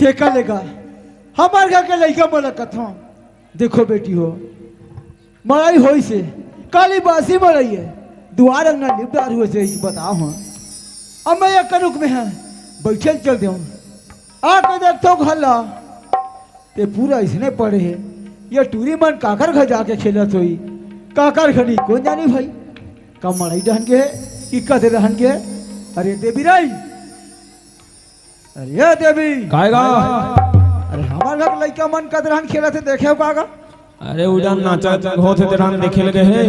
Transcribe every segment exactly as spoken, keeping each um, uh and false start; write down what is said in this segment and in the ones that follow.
एकर लेगा, हमर घर के लइका मन ला कथों, देखो बेटी हो, मड़ई होइस हे, काली बासी मड़ई हे, दुवार अंगना लिप डार होइस हे, बताओ हाँ। अब मैं एक कनुक में है, बइठे ल चल देंव। आके देखथों घर ला, ते पूरा अइसने पड़े हे। ये टूरी मन काकर घर जाके खेलत होही, काकर घर नहीं, कोन जानी भाई। का मड़ई डहन गे हे, कि कद डहन गे हे? अरे देवी राई, अरे देवी। काय गा? अरे हमर घर के लइका मन कद डहन खेलत हे, देखे हो का गा? अरे उजन नाचा होत हे तेन डहन देखे ल गे हे।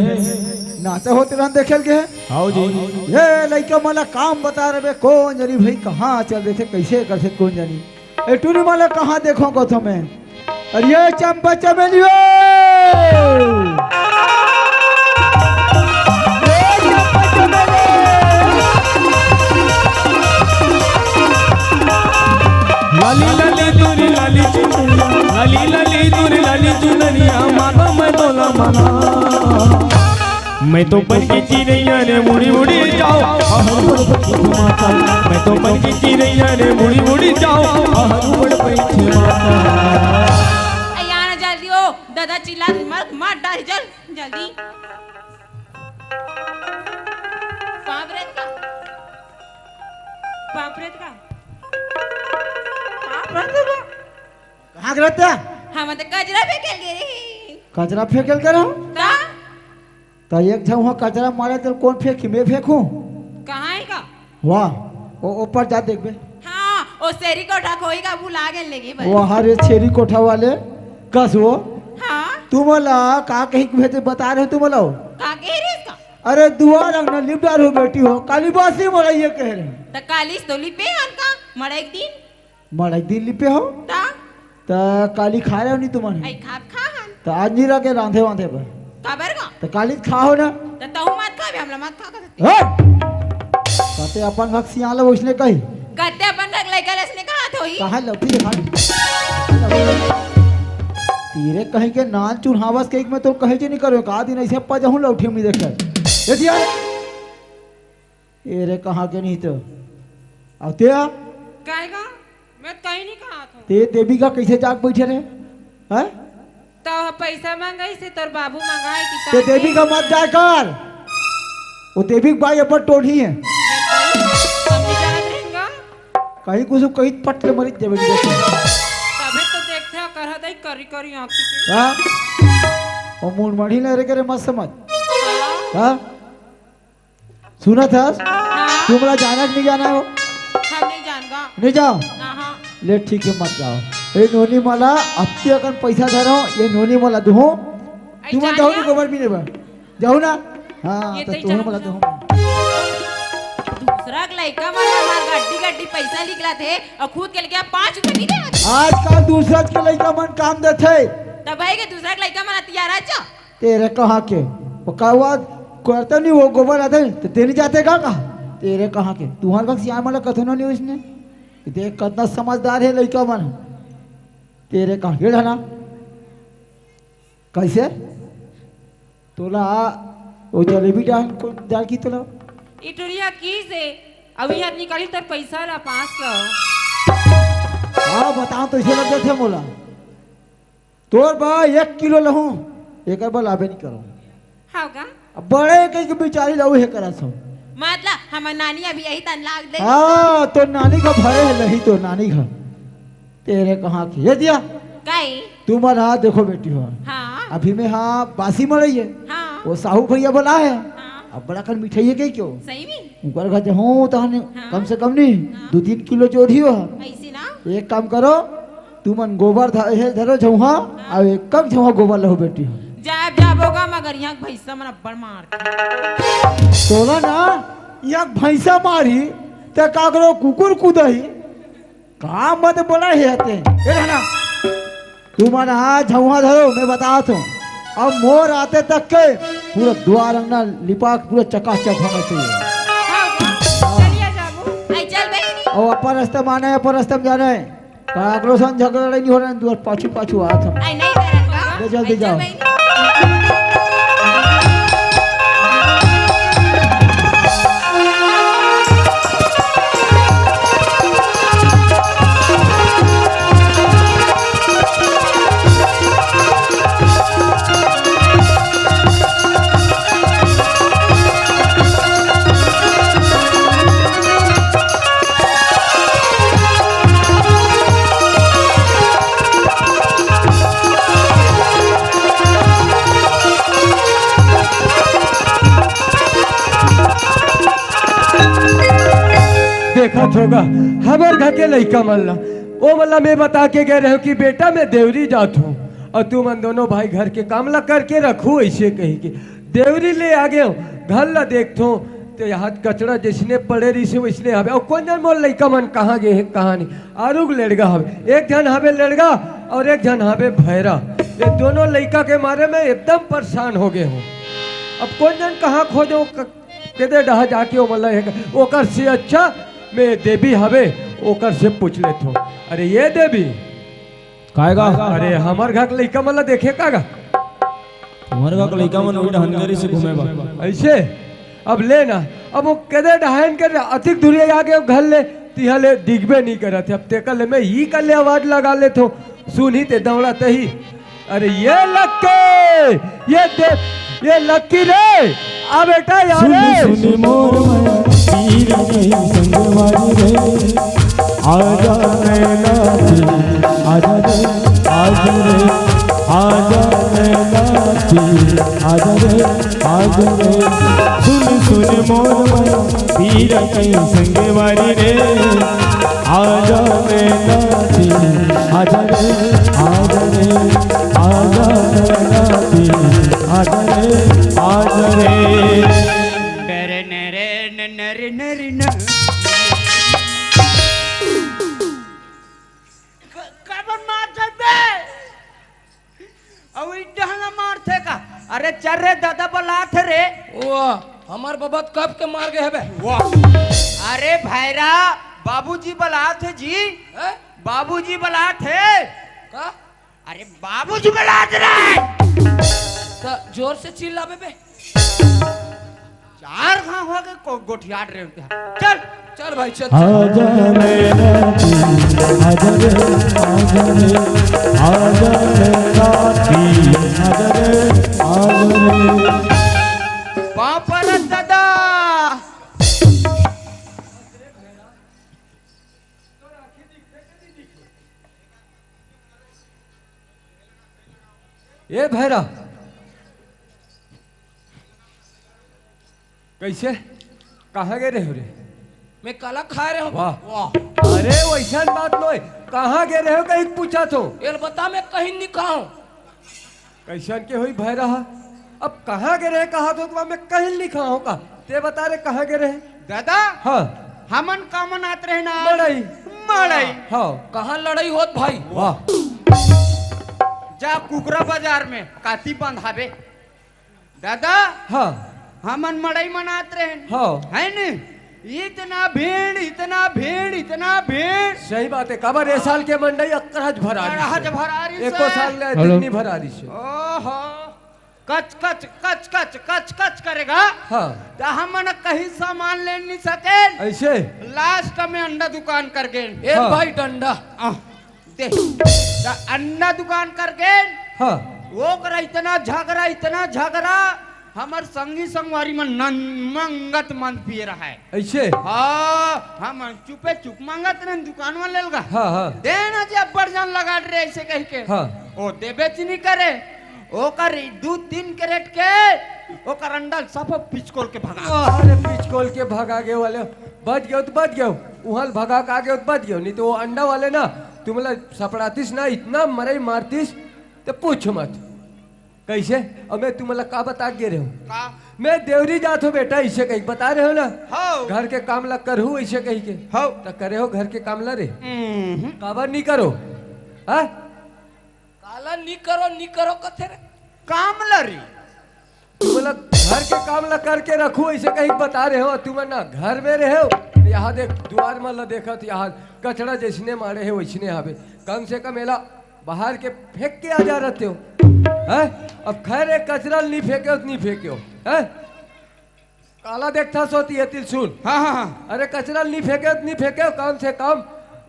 नाचा होत हे तेन डहन देखे ल गे हे? हाव जी। ये लइका मन ला काम बता रहे बे, कोन जानी भाई कहाँ चल देथे, कइसे करथे कोन जानी। ए टूरी मन ला कहाँ देखों कथों मैं। अरे ये चंपा चमेली हो। ये चंपा चमेली। लाली लाली दूरी लाली चुनरिया, लाली लाली दूरी लाली चुनरिया, माता मैं तोला मना। मैं तो बन की चिरैया रे, उड़ी उड़ी जाओ, हर बड़ पंछी माता। मैं तो बन की चिरैया रे, उड़ी उड़ी जाओ, हर बड़ पंछी माता। अरे यार, जल्दी हो, दादा चिल्ला, मत, मत डाल, चल, जल्दी। बाप रे का, बाप रे का, बाप रे का। कहाँ गे रहे? हम तो कचरा फेंके गे रहे। कचरा फेंके गे रहे? का? त एक झन उहाँ कचरा मारे त कोन फेंकही? मैं फेंकहूँ? कहाँ हे का? वाह, ओ ऊपर जा देखबे। हाँ, ओ छेरी कोठा खोई का भुला गेन लेगे बस। वाह रे छेरी कोठा वाले, कस वो? हाँ। तुमन ला का कही के भेजे बता रहे हो तुमन ला? का कहे रहे इसका? अरे दुवार अंगना लिप डार हो बेटी हो, काली बासी मड़ई हे कहे रहे। त काली तो लिपे हन का, मड़ई के दिन। मड़ई के दिन लिपे हो? त? त काली खाय रहे हो नहीं तुमन? आई खाब खा हन। त आज नहीं रखे रांधे वांधे बर? काबर गा? त काली खाहो ना। त तहू मत खाबे, हमला मत खा कहत हे। कते अपन घर सियान ला वइसने कही। कते अपन घर लइका ला अइसने कहत होही। कहाँ लौठी दिखा। तेरे कहीं के नान चुन हावस के एक में तो कहे जे नहीं करो, का दिन अइसे पजहूँ लौठी में देखे। ये दिया। ए रे, कहाँ के नहीं तो। अब ते आ? काय गा? मैं तो कहीं नहीं कहत हूँ। ते देवी का कइसे जाग बइठे रहे? हैं? तो पैसा मंगाइस हे तोर बाबू, मंगाए कि ते का देवी के? का मत जाय कर। वो देवी के बाई अपन टोढ़ी हे। ये कोई हम नहीं जानत रहेंगा। कहीं कुछ कहीं पट ले मरित देवे नहीं देखे। तबे तो देखथे करत हे करी करी आँखी के। हाँ? वो मूड़ मढ़ी ले रे करे मत समझ। हाँ? हाँ? सुनत हस? हाँ। तुमला जाना कि नहीं जाना हो? हम नहीं जानगा। नहीं जाओ? हाँ। ले ठीक हे, मत जाओ। ए नोनी मन ला अत्ते अकन पैसा धरो, ये नोनी मन ला दुहूँ। आई तुमन जान जाओ गया? नहीं गोबर भी नहीं बा। जाओ ना। हाँ, ये तो तई तुहूँ जान मन ला गया। दुहूँ। दूसरा के लइका मन हमार गड्डी गड्डी पैसा निकलत हे अउ खुद के लइका पाँच रुपया नहीं देवत। आजकल दूसरा के लइका मन काम देथे। तब भाई के दूसरा के लइका मन अतियारा जा। तेरे कहाँ के? वो का हुआ? करते नहीं वो गोबर आते तो तेरी जाते का कहा? तेरे कहाँ के? तुम्हारे का सियान वाला कथो ना नहीं उसने। देख कितना समझदार हे लइका मन। तेरे कहाँ के ढना? कइसे? तोला वो जलेबी डाल को डाल की तोला? इटुरिया की से अभी हाथ निकाली तोर पैसा ला पाँच सौ। हाँ, बताओ तो इसे लग जाते मोला। तोर बर एक किलो लहूँ, एकर बर लाबे नहीं करो। हाँ का? अब बड़े कहीं के बिचारी लहू हे करा सब। मतलब हमर नानी अभी यही तन लाग दे। हाँ, तो नानी का भरे हे लही तो नानी का। तेरे कहाँ के? ये दिया? काई? तुमन हा देखो बेटी हो। हाँ। अभी में हा बासी मड़ई हे। हाँ। वो साहू भैया बोला हे। हाँ। अब बड़ा कन मिठाई हे कही क्यों? सही में? ऊपर घर जहूँ तहन हाँ। कम से कम नहीं, हाँ। दो तीन किलो जोर ही हो। ऐसी ना? एक काम करो, तुमन गोबर ध-, हे धरो झउहा, हाँ। अउ एक कम झउहा गोबर लहू बेटी हो। जाब जाबो गा, मगर यहाँ के भैंसा मन अब्बड़ मार। तोला ना, यहाँ के भैंसा मारी, ते काकरो कुकुर कूदही। का मत बोला हे हते? ए रहना। तुमन हा झउहा धरो, मैं बतात हूँ। अब मोर आते तक के पूरा दुवार अंगना लिपा के पूरा चकाचक होना चाहिए। हाँ, चलिए जाबो। आई चल बहिनी। अउ अपन रस्ता माने, अपन रस्ता में जाने। काकरो संग झगड़ा नहीं होना, दुवार पाछू पाछू आत हूँ। आई नहीं करन का? ले जल्दी आई चल जाओ। बहिनी। देखत होगा, हमर घर के लइका मन ला, ओ मन ला मैं बता के गए रहेंव कि बेटा, मैं देवरी जात हंव, अउ तुमन दोनों भाई घर के काम ला करके रखहू, अइसे कहिके। देवरी ले आ गेंव, घर ला देखथंव, त इहाँ कचरा जइसने पड़े रहिसे, वइसने हवे। अउ कोन जनी मोर लइका मन कहाँ गे हे, कहाँ नहीं। आरुग लेड़गा हवे, एक झन हवे लेड़गा अउ एक झन हवे भैरा। ये दोनों लइका के मारे मैं एकदम परेशान हो गे हंव। अब कोन जनी कहाँ खोजंव, क-, केदे डहा जाके ओ मन ला, ओकर से अच्छा मैं देवी हवे, ओकर से पूछ लेथंव। अरे ये देवी, काय गा? अरे हमर घर के लइका मन ला देखे का गा? तुम्हर घर के लइका मन वही डहनगरी से घूमे बा। अइसे? अब ले ना, अब ओ केदे डहायन के अतिक दूरिहा आगे घर ले, तिहाँ ले दिखबे नहीं करत हे। अब तेकर ले मैं ही कर ले आवाज लगा लेथंव, सुनही ते दौड़त ही। अरे ये लक्की, ये दे, ये लक्की रे, आ बेटा यार सुनी रे। सुनी मोर मन, पीर कहीं संगवारी रे। आजा नैना जी, आजा रे, आजा रे, आजा नैना जी, आजा रे, आजा रे। सुन सुन मोर मन, पीर कहीं संगवारी रे। आजा नैना जी, आजा रे, आजा रे, आजा नैना जी, आजा रे, आजा रे। नरे नरे न नरे नरे न। क-, काबर मारथस बे? अउ ई डहना मारथे का? अरे चल रे, दादा बलात हे रे। ओ, हमर बबा त कब के मार गे हवे। वाह। अरे भैरा, बाबूजी बलात हे जी। हैं? बाबूजी बलात हे। का? अरे बाबूजी बलात रे। त जोर से चिल्लाबे बे। चार घाव हो गे, को-, गोठियात रे। चल। चल भाई, चल। आजा रे राती, आजा रे, आजा रे, आजा रे राती, आजा रे, आजा रे। पाँव परत दादा। ए भैरा, कइसे? कहाँ गे रहेव रे? मैं कला खाय रहेंव। वाह। वाह। अरे, वइसन बात नोहे। कहाँ गे रहेव, कहिके पूछत हंव। एला बता, मैं कहीं नइ खांव। कइसन के होही भैरा हा? अब कहाँ गे रहे, कहा तो तुम्हारा मैं कहीं नइ खांव का? ते बता रे, कहाँ गे रहे? दादा, हाँ। हमन का मनात रहे ना? मड़ई। मड़ई। हाँ। कहाँ लड़ई होत भाई? वाह। जा कुकरा बाजार में काती बंधाबे। दादा, हाँ। हमन मड़ई मनात रहेन। हाँ। है न? इतना भीड़, इतना भीड़, इतना भीड़। सही बात हे, काबर ए साल के मंडई अकरहा भरारिस हे। अकरहा भरारिस हे। एको साल ले हेलो। अतिक नइ भरारिस हे। ओहो, कच, कच, कच, कच, कच, कच करेगा। हाँ। त हमन कहीं सामान ले नइ सकेन। अइसे? लास्ट में अंडा दुकान कर गेन। ए हाँ। भाई डंडा। आ। दे। त अंडा दुकान कर गेन। हाँ। ओकरा इतना झगरा, इतना झगरा, हमर संगी संगवारी मन नन-, मंगत मन पिए रहय। अइसे? हाँ, हम चुपे चुप मंगत रहेन दुकान वाले लगा। हाँ, हाँ। दे ना जी, अब्बड़ जान लगा रे, अइसे कहिके। हाँ। ओ देबेच नइ करे, ओकर दू तीन कैरेट के, ओकर अंडा सब पिचकोल के भगा। अरे पिचकोल के भगा गे वाले, बच गेव त बच गेव, उहाँ ले भगा के आ गेव त बच गेव, नइ त ओ अंडा वाले ना, तुमला सपड़ातिस ना, इतना मरई मारतिस, त पूछ मत। कइसे? अउ मैं तुमला का बता के गे रहेंव? का? मैं देवरी जात हंव बेटा, अइसे कहिके बता रहेंव ना। हव। घर के काम ला करहू, अइसे कहिके। हव। त करे हव घर के काम ला रे? हम्म। काबर नइ करो? हाँ? काला नी करो, नी करो कथे रे? काम ला रे। तुमला घर के काम ला करके रखहू, अइसे कहिके बता रहेंव। तुमन ना घर में रहेव, त इहाँ देख, दुवार मन ला देखत, इहाँ कचरा जइसने माड़े हे, वइसने हवे। कम से कम एला बाहर के फेंक के आ जा रहतेव, हैं? अब खैर, ए कचरा ल नी फेंकेव, त नी फेंकेव, हैं? काला देखथस ओ ती, एती ल सुन। हाँ, हाँ, हाँ। अरे, कचरा ल नी फेंकेव, त नी फेंकेव, कम से कम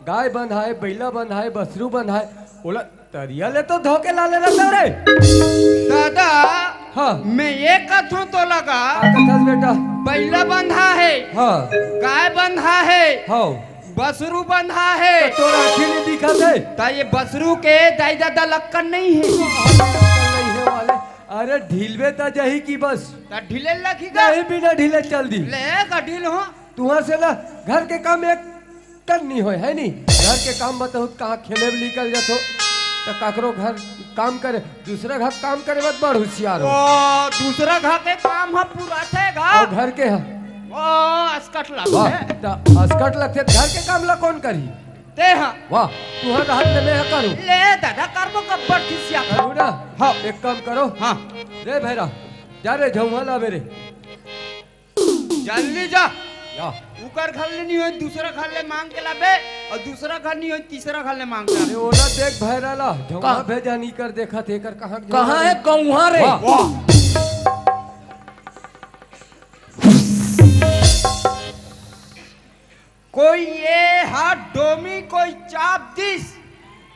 गाय बंधाय, बइला बंधाय, बसरू बंधाय, ओला तरिया ले तो धो के ला लेना था रे। दादा, हाँ। मैं ये कथों तो लगा, का कथस बेटा? बइला बंधा हे, हाँ। गाय बंधा हे, हाँ। बसरू बंधा हे। त तोर आँखी नइ दिखत हे? त ये बसरू के दाई ददा लक्कन नइ हे। नइ हे वाले। अरे ढिलबे त जाही कि बस। त ढिले लगही गा। नहीं, बिना ढिले चल दी। ले गा ढिल हो। तुँहर से ना घर के काम एक कन नहीं होय, है नहीं? घर के काम बताहू त कहाँ खेले बर निकल जाथो, त काकरो घर काम करे, दूसरा घर काम करे बर बड़ होशियार हो। ओ, दूसरा घर के काम ह पुराथे गा। अउ घर के ह? ओ, असकट वाह, लगथे। त असकट लगथे, त घर के काम ला कोन करही? ते ह। वाह, तुहर रहत ले मैं ह करूँ। ले दादा, करबो कब्बड़ खिसिया। करूँ ना? हाँ। एक काम करो। हाँ। रे भैरा, जा रे, झउहा लाबे रे। जल्दी जा। या। उकर घर ले नहीं होय, दूसरा घर ले मांग के लाबे, अउ दूसरा घर नहीं होय, तीसरा घर ले मांग के लाबे। अरे ओला देख भैरा ला, झउहा का? भेजा नहीं कर देखत हे, एकर कहाँ के कहाँ झउहा हे रे? गउहा रे? वाह। वाह। कोई ये हाथ डोमी, कोई चाप दिस,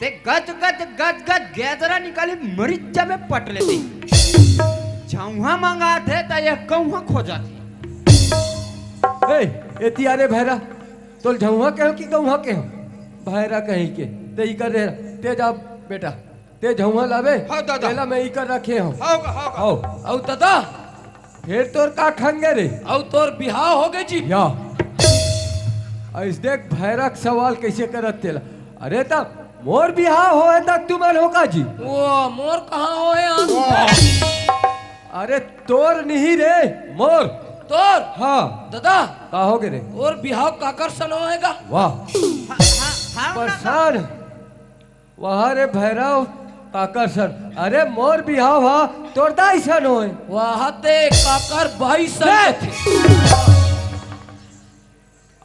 ते गद गद गद गद गेदरा निकाली, मरिच में पट लेती। झउहा मंगाथे त ये कउहा खोजत हे। ए, एती आ रे भैरा, तोल झउहा केहो कि गउहा केहो? भैरा कहीं के, ते इकर रे, ते जा बेटा, ते झउहा लाबे, हाँ, दादा। तेला मैं इकर रखे हूँ। हाँ, हाँ, हाँ। आओ। अउ दादा, फेर तोर का खंगे रे? अउ तोर बिहाव होगे जी? या। अइस देख भैरा के सवाल कइसे करत तेला। अरे त मोर बिहाव होए त तुमन हो का जी? वो मोर कहाँ होए यार? अरे तोर नहीं रे, मोर। तोर? हाँ। दादा। का होगे रे? मोर बिहाव काकर सन होए गा? वाह। हाँ, हाँ, हाँ, परेशान। वाह रे भैरा, काकर सन। अरे मोर बिहाव हा तोर दाई सन होए। वाह ते काकर भाई सन रे। कथे।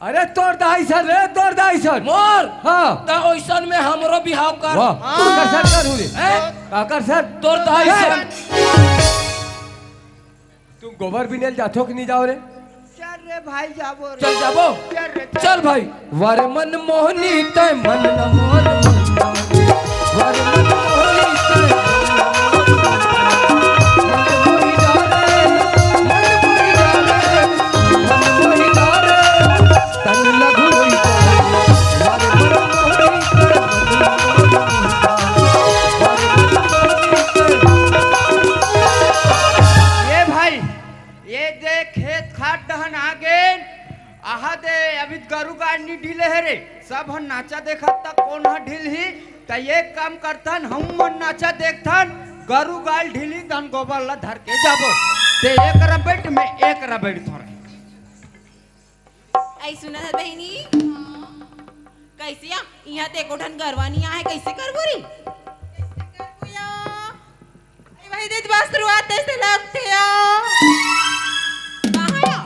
अरे तोर दाई सन रे, तोर दाई सन। मोर? हाँ। त ओइसन में हमरो बिहाव कर। वाह, हाँ। काकर सन करहूँ रे। हैं? काकर सन। तोर दाई रे। सन। तुम गोबर बिनेल जाथो कि नहीं जाओ रे? चल रे भाई, जाबो रे। चल जाबो। चल रे, चल। चल भाई। वर मन मोहनी तय मन न मोहन मन। वर मन मोहनी तय मन न मोहन मन। मन मोही डारे, मन मोही डारे, मन मोही डारे। तन लघु होई तय। वर मन मोहनी तय मन न मोहन मन। वर मन मोहनी तय। ये भाई, ये दे खेत खार डहन आ गेन, आहा दे, अभी गरू गाय नी ढीले हे रे, सब हन नाचा देखत त कोन ह ढीलही, त एक काम करथन, हम मन नाचा देखथन, गरू गाय ढीलही, तहन गोबर ला धर के जाबो, ते एक रबेट में एक रबेट थोड़े। ऐ सुना था बहिनी, कैसे आ? इहाँ ते एको ठन गरवा नी आहे, कैसे करबो रे? कैसे करबो या? ए, वही दे बस शुरुआत से लगथे आ। कहाँ या?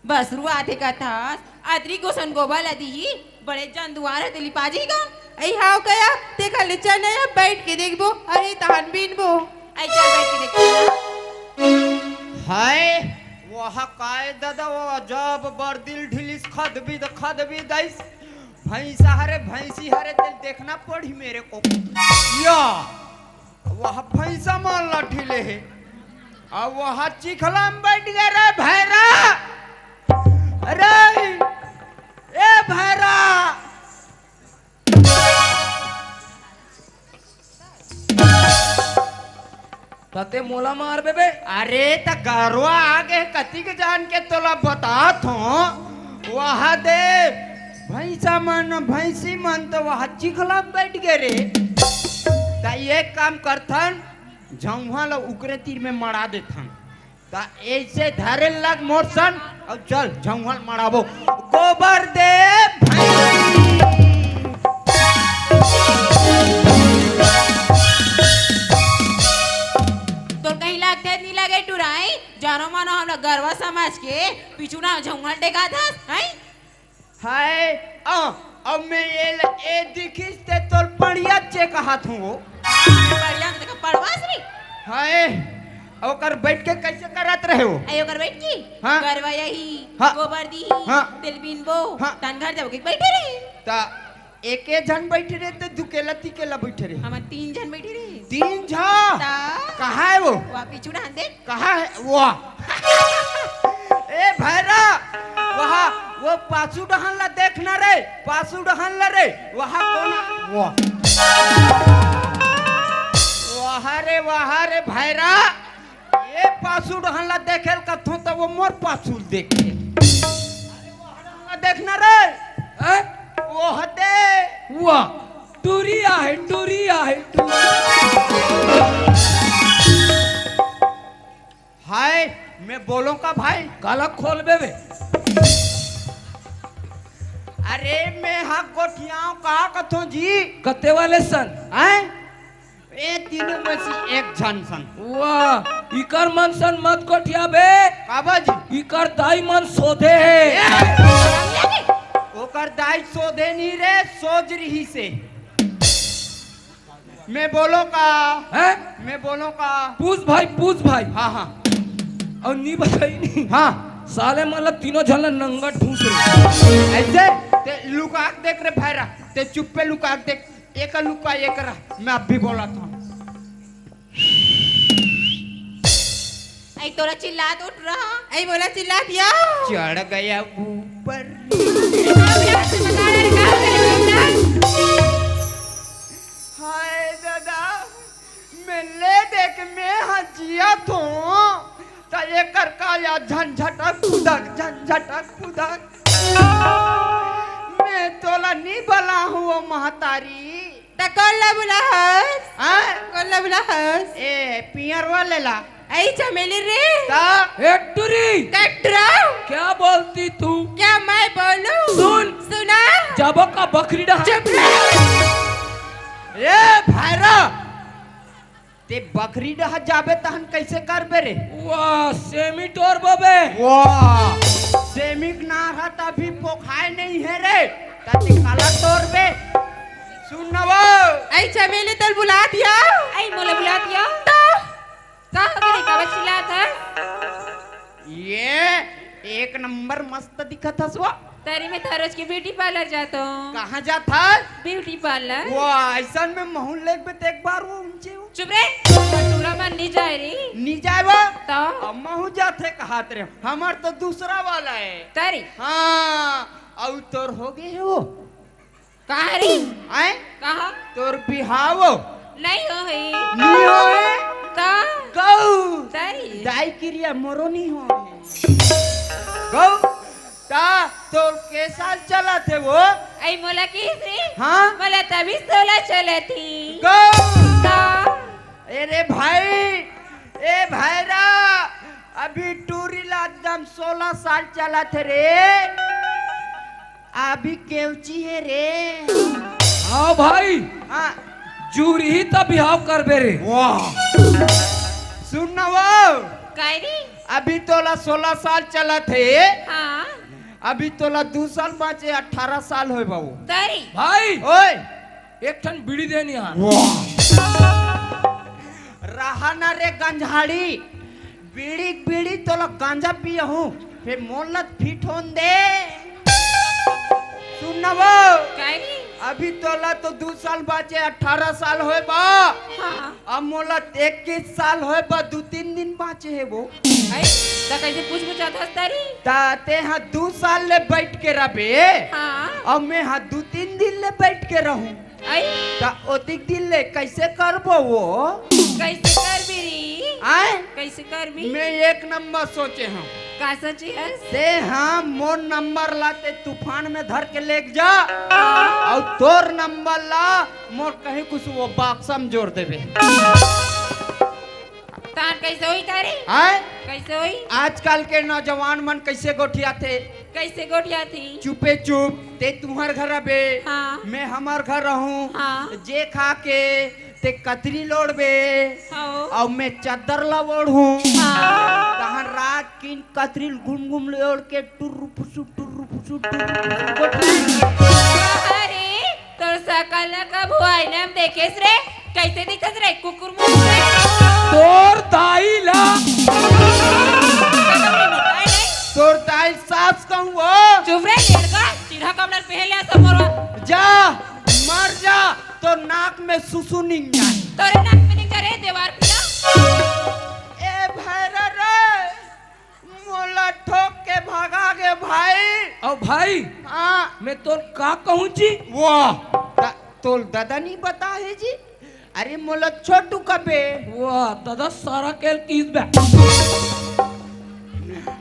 बस शुरुआत हे कथस, अतरी गोसन गोबर ला दी, बड़े जन दुआर हे ते लिपा जी गा। ऐ हाव कया, ते खाली चल ना या, बैठ के देखबो, अरे तहन बीनबो। ऐ चल बैठ के देखबो। हाय, वह काय दादा, वो अजब बरदिल ढिलिस, खदबी द-, खदबी दइस। भैंसा हरे, भैंसी हरे, तेल देखना पड़ी मेरे को। या, वह भैंसा मान लाठी ले हे। अब वह चिखला में बैठ गए रे भैरा। अरे, ए भैरा। तते मोला मार बेबे। अरे त गरवा आगे कतिक जान के तोला बतात हो। वहा दे भैंसा मन, भैंसी मन तो वहा चिखला में बैठ गए रे। त एक काम करथन, झउहा ल उकरे तीर में मड़ा देथन। त ऐसे धरे लग मोर सन, अब चल झउहा ल मड़ाबो। गोबर दे भैंसी। तोर कहीं लागथे नी लगे टुराई, जानो मानो हमला गरवा समझ के पीछू ना झउहा ल टेकाथस, हैं? हाय, आ, अब मैं ये ल-, ए दिखिस ते तोर पड़िया चे कहत हूँ वो। हाँ, पड़िया के देखा पड़वास रे। हाय, ओकर बैठ के कैसे करत रहे हो? ए, ओकर बैठ की? हाँ। गरवा यही, हाँ। गोबर दी, हाँ। तेल बीनबो, हाँ। तन घर जाबो के बैठे रहे। ता एके झन बैठे रहे ते दुकेला तिकेला बैठे रहे? हमन तीन झन बैठे रहे। तीन झन? ता कहाँ है वो? वहाँ पीछू डहान देख। कहाँ है? वाह। ए भैरा, वहाँ वो पाछू डहान ला देखना रे, पाछू डहान ला रे, वहाँ कोना? वाह। वाह रे, वाह रे भैरा, ये पाछू डहान ला देखेल कथों त वो मोर पाछू देखे। देखना रे। हैं? वो हते। वाह, टूरी आहे, टूरी आहे, टूरी। हाय, मैं बोलों का भाई? काला खोलबे बे। अरे, मैं हा गोठियाओं का कथों जी। कते वाले सन? हैं? ए तीनों में से एक झन सन। वाह, इकर मन सन मत गोठिया बे। काबर जी? इकर दाई मन सोधे हे। ए! ओकर दाई सोधे नहीं रे, सोज रही से। मैं बोलों का। हैं? मैं बोलों का। पूछ भाई, पूछ भाई। हाँ, हाँ। अउ नी बताई नी। हाँ। साले मतलब तीनों झन ला नंगा ठूस रहे। ऐसे? ते लुका के देख रे भैरा, ते चुप्पे लुका के देख। एक लुका, एक रहा। मैं अब भी बोला था। ऐ तोला चिल्लात उठ रहा। ऐ मोला चिल्लात या। चढ़ गया ऊपर। हाय दादा, मैं ले देख मैं हा जिया थो, त एकर का या झंझटक कुदक, झंझटक कुदक। मैं तोला नी बला हूँ वो महतारी। त कोन ला बुला हस? हाँ? कोन ला बुला हस? ए, पियर वाले ला। ऐ चमेली रे। त? ए टुरी। कटरा। क्या बोलती तू? क्या मैं बोलूं? सुन। सुना। जाबो का बकरी डहा। चुप रह। ए भैरा, ते बकरी डहा जाबे तहन कैसे करबे रे? वाह, सेमी टोरबो बे। वाह, सेमी के नार हा त अभी पोखाए नहीं है रे, त ते काला टोरबे? सुन न वो। ऐ चमेली तोला बुला दिया। ऐ मोला बुला दिया। त का हो गे रे, काबर चिल्लात हस? ये एक नंबर मस्त दिखत हस वो। तरी में त रोज के ब्यूटी पार्लर जात हूँ। कहाँ जात हस? Beauty parlour. वो ऐसन में महूँ लेगबे त एक बार वो ऊंचे हो। चुप रे, टूरा मन नी जाय रे। नी जाय वो? त? अब महूँ जाथे कहात रे। हमर तो दूसरा वाला है। तरी? हाँ, अउ तोर हो गे हो। कहाँ रे? आय? कहाँ? तोर बिहाव? नहीं हो है। नहीं हो है? त? गौ। तरी? दाई किरिया मोरो नहीं हो है। गौ, त तोर के साल चलत हे वो? ऐ मोला किस रे? हाँ? मोला तभी सोलह चलत ही। गौ। त? अरे भाई, ए भैरा, अभी टूरी ला एकदम सोलह साल चलत हे रे। अभी केवची हे रे। हाँ भाई, हाँ। जुरही त बिहाव करबे रे। वाह। सुन न वो। काय रे? अभी तोला सोलह साल चलत हे। हाँ। अभी तोला दू साल बाँचे, अठारह साल होय बाबू। तरी। भाई। ओए। एक ठन बीड़ी दे नी यार। वाह। रहा ना रे गंझाड़ी, बीड़ी बीड़ी तोला गांजा पियहूँ, फिर मोला फिट होन दे। सुन न वो, काय रे? अभी तोला तो दू साल बाँचे, अठारह साल होय बा। हाँ। अब मोला इक्कीस साल होय बा, दू तीन दिन बाँचे हे वो। ऐ, त कैसे पूछ पूछत हस तरी? त ते हा दू साल ले बैठ के रहबे, हाँ। अब मैं हा दू तीन दिन ले बैठ के रहूँ। आई? त ओतिक दिन ले कैसे करबो वो? कैसे करबी री? आय? कैसे करबी? मैं एक नंबर सोचे हूँ। का सोचे हस? ते हाँ मोर नंबर ला ते तूफान में धर के लेके जा, हाँ। अउ तोर नंबर ला मोर कहीं कुछ वो बक्सा में जोर देबे। तान कैसे होई तारे? आय? कैसे होई? आजकल के नौजवान मन कैसे गोठियाथे? कैसे गोठियाथे? चुपे चुप, ते तुम्हर घर अबे, हाँ। मैं हमर घर रहूं, हाँ। जे खा के ते कतरी लोड़बे, हाँ। अउ मैं चद्दर ला ओढ़ूं, हाँ। तहन रात किन कतरी घुम घुम ले ओढ़ के टुर्रु फुसु, टुर्रु फुसु, टुर्रु फुसु, गोठिया। अरे, तोर सकल ला कभू आईना म देखेस रे? कैसे दिखस रे? कुकुर मुकुर रे? तोर दाई ला। तोर दाई सास कहूँ वो। चुप रे, लेड़गा, चिढ़ा कमड़ल पहन लिया सब मोरवा। जा, मर जा, तो नाक में सुसु निंग जाए। तोरे नाक में निंग जा रे, देवार पिया। ए भैरा रे, मोला ठोक के भगा गे भाई। अउ भाई, हाँ। मैं तोर का कहूँ जी? वाह, त-, तोर दादा नहीं बता है जी। अरे मोला छोटू कबे। वाह, दादा सारा केल किस बे।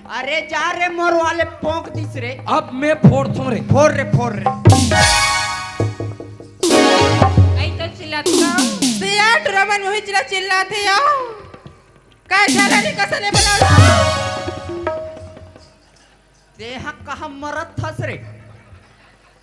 अरे जा रे, मोर वाले पोंक दिस रे। अब मैं फोड़थों रे। फोड़ रे, फोड़ रे। आई तो चिल्लात का। सिया टुरा मन वही चिल्ला चिल्लात हे आओ। काय झाला रे, कसन ले बलावला? तेहा कहा मरत थस रे?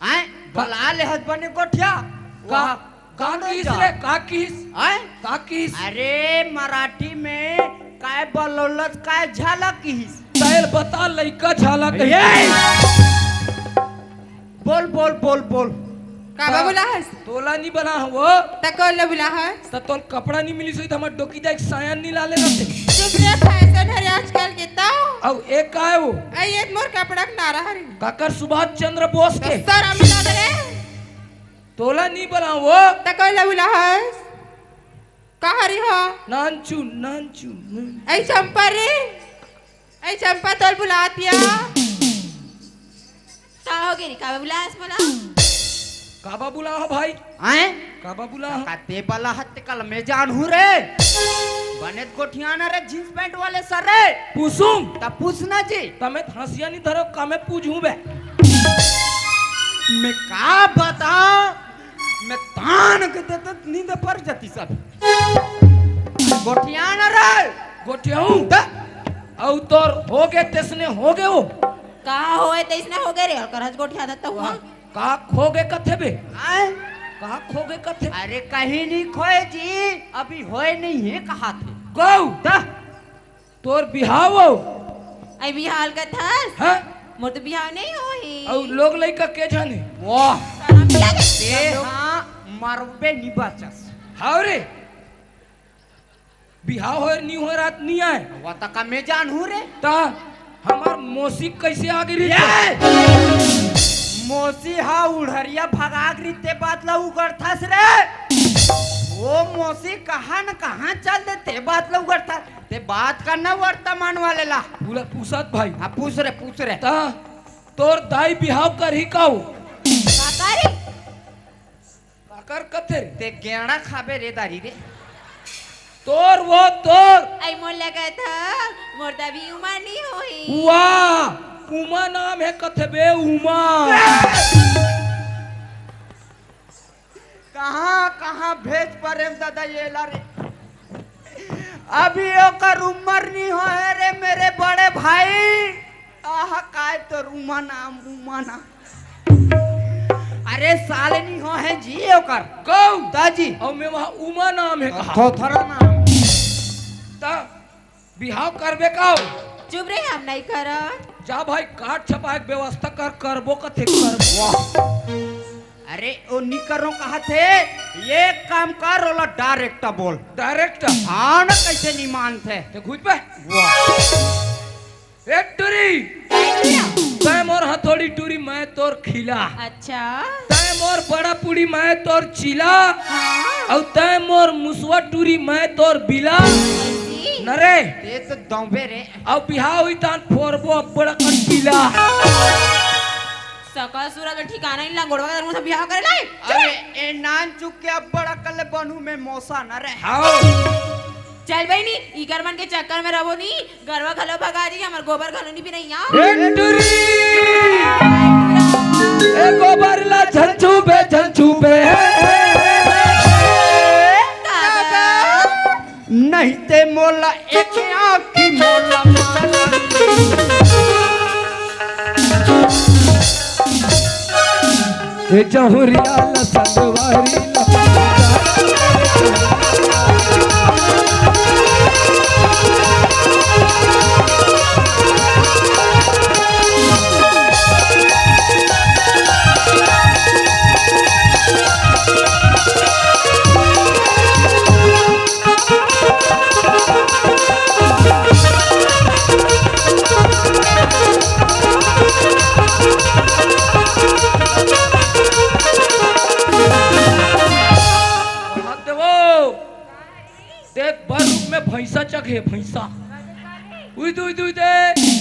आय, बला ले हस बने गोठिया। का, वाह, का कौन किस जा? रे, का किस? आय? का किस? अरे, मराठी में काय बलौलत, काय झाला किस? तैल बता, लइका झाला कही। ए! बोल, बोल, बोल, बोल। काबर बुलाहस? तोला नी बलाहूं वो। त कोन ल बुलाहस? त तोल कपड़ा नी मिलिस होही त हमर डोकी दाई के साया नी लाले रहते। चुप रे, फैशन हरे आजकल के त। अउ एक काय वो? अई ये मोर कपड़ा के नारा हरे। काकर सुभाष चंद्र बोस के? त सरम लाग रे। तोला नी बलाहूं वो। त कोन ल बुलाहस? कहा रे हो? नानचू, नानचू, नानचू। अई चंपा रे। अई चंपा तोल बुलातिया। का हो गे रे? काबर बुलाहस मोला? काबर बुलाहूं भाई? आय? काबर बुलाहूं? का ते बलाहस ते कल मैं जानहूं रे। बने त गोठियाना रे, जींस पैंट वाले सर रे। पूछूं? त पूछना जी। त मैं हंसिया नी धरो, का मैं पूछूं बे? मैं का बताओं? मैं तान के देते नींद पर जाती सब। गोठियाना रे। गोठियाहूं? त? अउ तोर हो गे तइसने हो गे वो। का होय तइसने हो गे रे, अउ करज गोठिया दत्ता हुआ। का खो गे कथे बे? आय? का खो गे कथे? अरे कहीं नी खोय जी, अभी होय नी हे कहाथे। गऊ। त? तोर बिहाव हो? अई बिहाव ल कथस? हां? मोर तो बिहाव नी होही। अउ लोग लइका के झन हे? वाह। सरम लागे। ते हां, मरबे नी बचस। हाव रे। बिहाव होय नी होय रात नी आय। वा त का मैं जानहूं रे। त हमर मौसी कइसे आगे रहिस? ये! मौसी हा उढ़रिया भगा गे रहिस ते बात ला उगड़थस रे। वो मौसी कहां न कहां चल दे ते बात ला उगड़थस। ते बात करना वर्तमान वाले ला। पूरा पूछत भाई। हां, पूछ रे, पूछ रे। त तोर दाई बिहाव करही का वो? का करी? काकर कथे रे? ते गेंड़ा खाबे रे दारी रे। तोर वो तोर। अई मोर लगत ह, मोर त अभी उमर नी होही। वाह, उमा नाम हे कथे बे, उमा। कहां, कहां भेज परेंव दादा ये ला रे। अभी ओकर उमर नी होय रे मेरे बड़े भाई। आहा, काय तोर उमा नाम, उमा नाम। अरे साल नी होय हे जी ओकर। गऊ। त जी। अउ मैं वहां उमा नाम हे कहा। थोथरा नाम। त बिहाव करबे का हो? चुप रे, हम नहीं करन। जा भाई, काट छपाय के व्यवस्था कर, करबो कथे करबो। वाह। अरे, ओ नी करो कहाथे, एक काम कर, ओला direct बोल। Direct? हां न, कइसे नी मानथे? ते घुच बे। वाह। ए टुरी, तैं मोर हथौड़ी टुरी, मैं तोर खिला। अच्छा। तैं मोर बड़ा पुड़ी, मैं तोर चीला। हां। अउ तैं मोर मुसवा टुरी, मैं तोर बिला। अइसी? न रे। ते तो दौबे रे। अउ बिहाव होही तान फोरबो अब्बड़ अकन पीला। सकल सूरत के ठिकाना नी, लंगोड़वा के मुंह से बिहाव करे लाए। अरे, ए नानचुक के अब्बड़ अकल ले बनहूं मैं मौसा न रे। हां। चल बहिनी, इकर मन के चक्कर में रहो नी, गरवा घलो भगा दी, हमर गोबर घलो नी पिनइया। ए टुरी! ए गोबर ला झन छूबे, झन छूबे। का बता? नहीं ते मोला एक आँखी मोला मार। ए जहुरिया ला संगवारी ला। हाथ देवो। देख, बर रूप में भैंसा चघे, भैंसा। उई दे, उई दे, उई दे।